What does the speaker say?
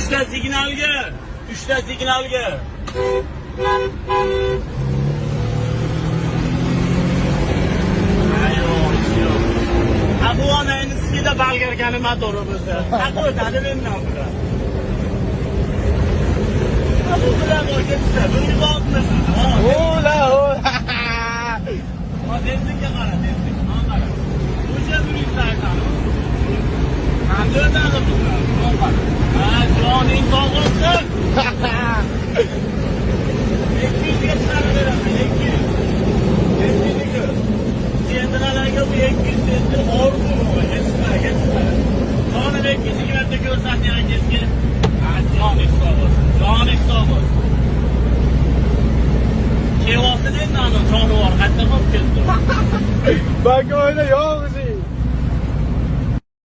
Uchta signalga, uchta signalga. Bu onayni sizda balgarkani motori bo'lsa, haq o'tadi mendan bular. Bu bilan o'tsa, 160. Ola, ola. Ha, tezlikka qara, tezlik. Ha, qara. O'sha 180. Qanday o'tadi bu bilan? Qara. Ha, joning sog' bo'lsin. 200 ga chiqarib beraman, 200. 200 ko'r. Sendralarga bu 200 sentr orzu bu, hech nima. Jonim 220 ta ko'rsatgan keskin. Ha, joning sog' bo'lsin. Joning sog' bo'lsin. Kevosin endi ana jonivor qayerda qolib ketdi? Balki o'yla yo'q.